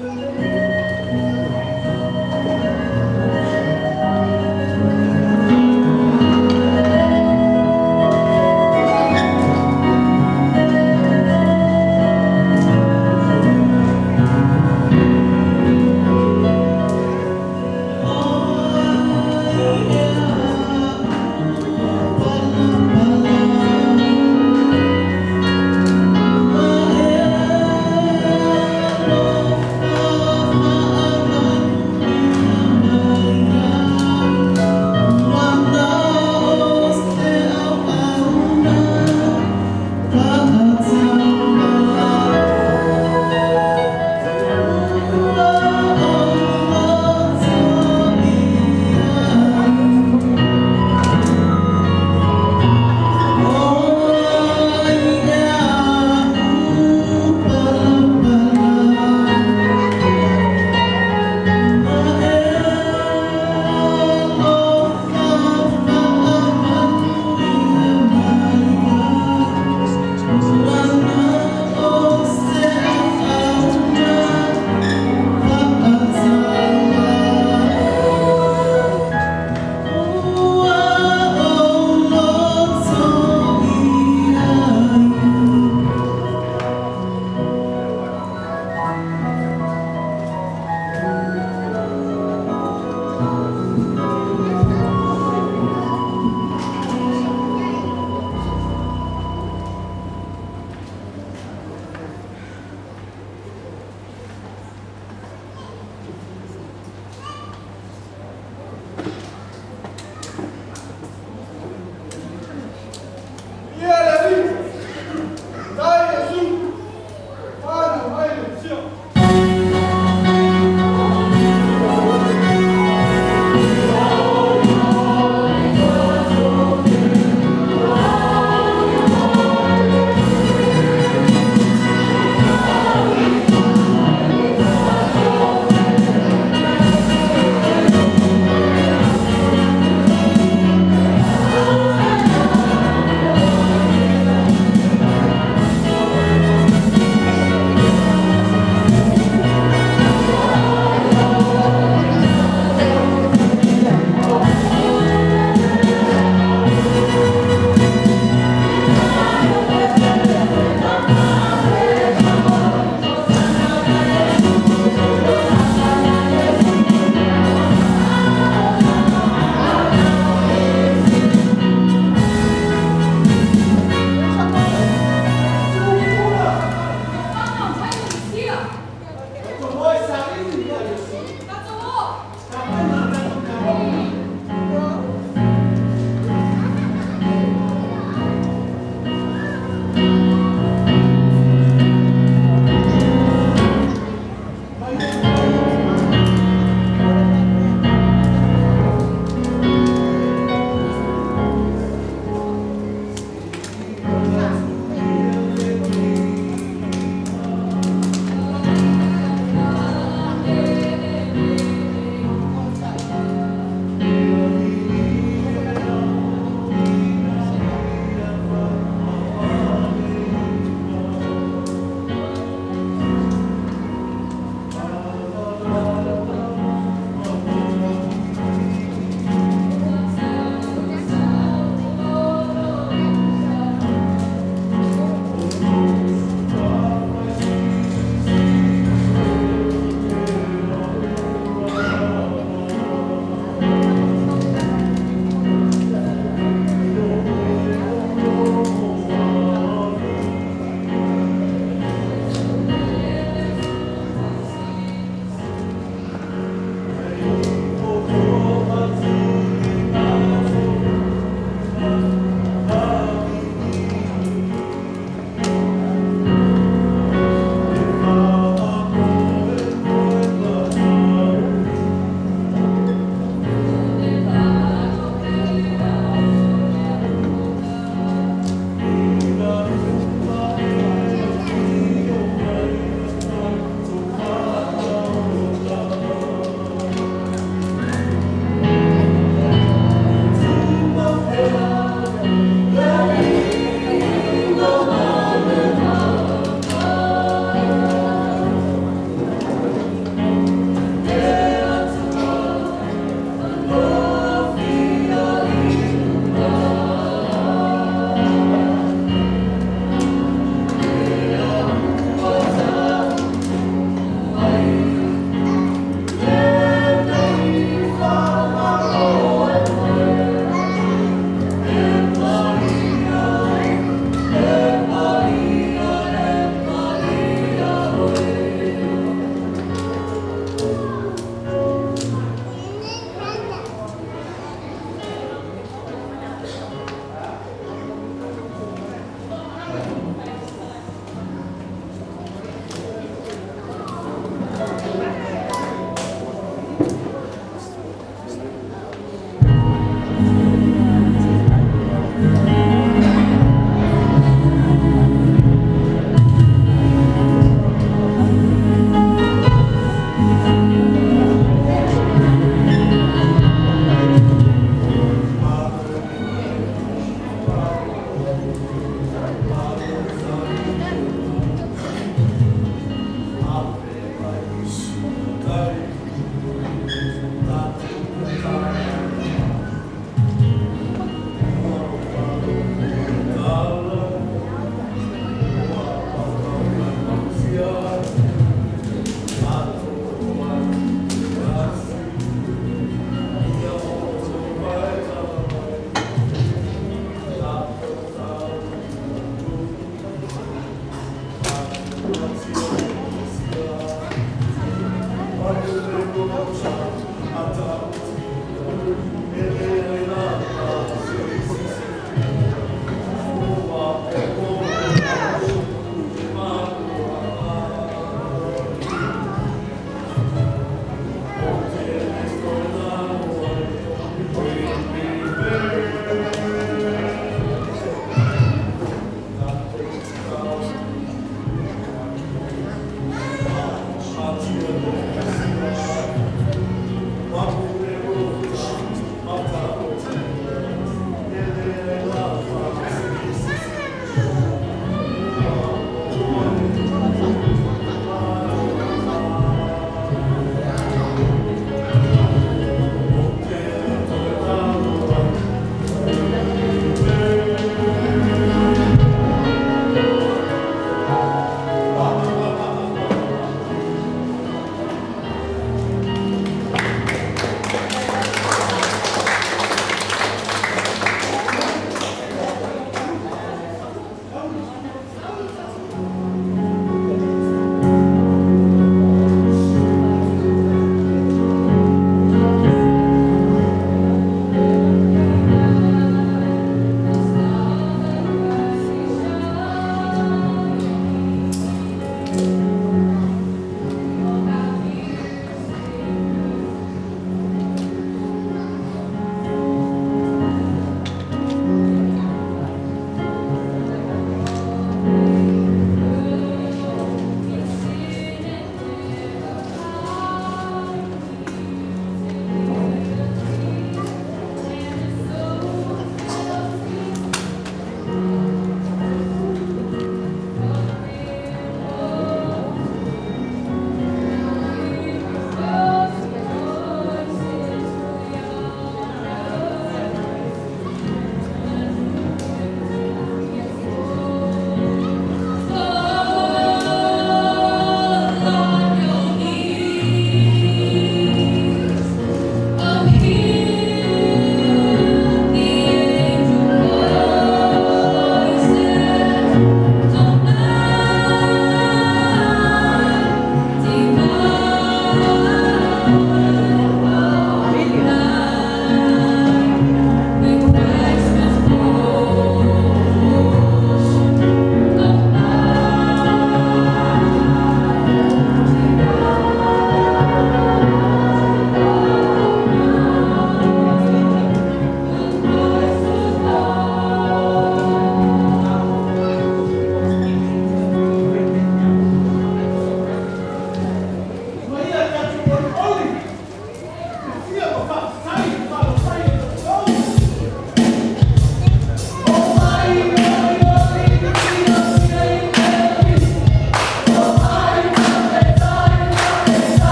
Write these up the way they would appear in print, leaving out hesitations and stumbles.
Palapala.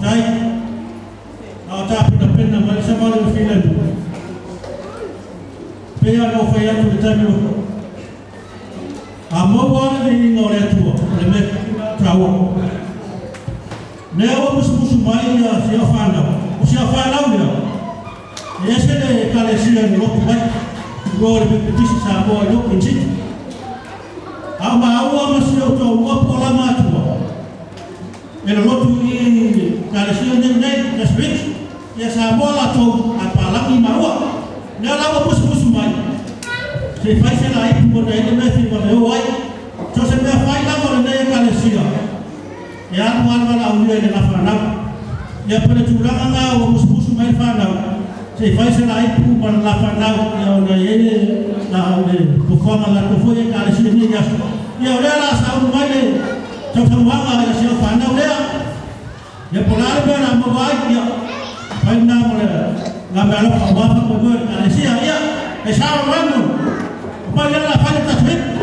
Faafetai. A o tapenapena mai le savali o le filemu, e pei lava ona ou fai atu i le taimi ua sola, a maua lava le viiga o le Atua, o le mea sili lena ona taua. O lea ua musumusu mai si au fanau, o si au fanau lea, e ese le Ekalesia na lotu ai, i o i le Pepetisi Samoa i Auckland City. A o maua ma si ou toalua po o la matua, e lolotu i i le Ekalesia nei nei, West Ridge, ia Samoa latou ae palagi maua. O lea la ua musumusu mai, se i fai se laipu ona e i ai le mea e fia vave o ai. So o se mea fai lava o lenei Ekalesia, e alu lava le valaaulia i le la fanau. Ia po o le tulaga lena ua musumusu mai ai le fanau, se i fai se laipu ma le la fanau, ia ona e i ai le la o le fuafuaga a le latou foi Ekalesia i lenei aso. Ia o lea o le a sauni mai le sausaunoaga i si au fanau lea, ia po o le a le mea o le a maua ai, ia fai lena mo le la meaalofa aua faamoemoe o le Ekalesia. Ia, e sao Raymond, o mai lea o le a fai le tatou ipu.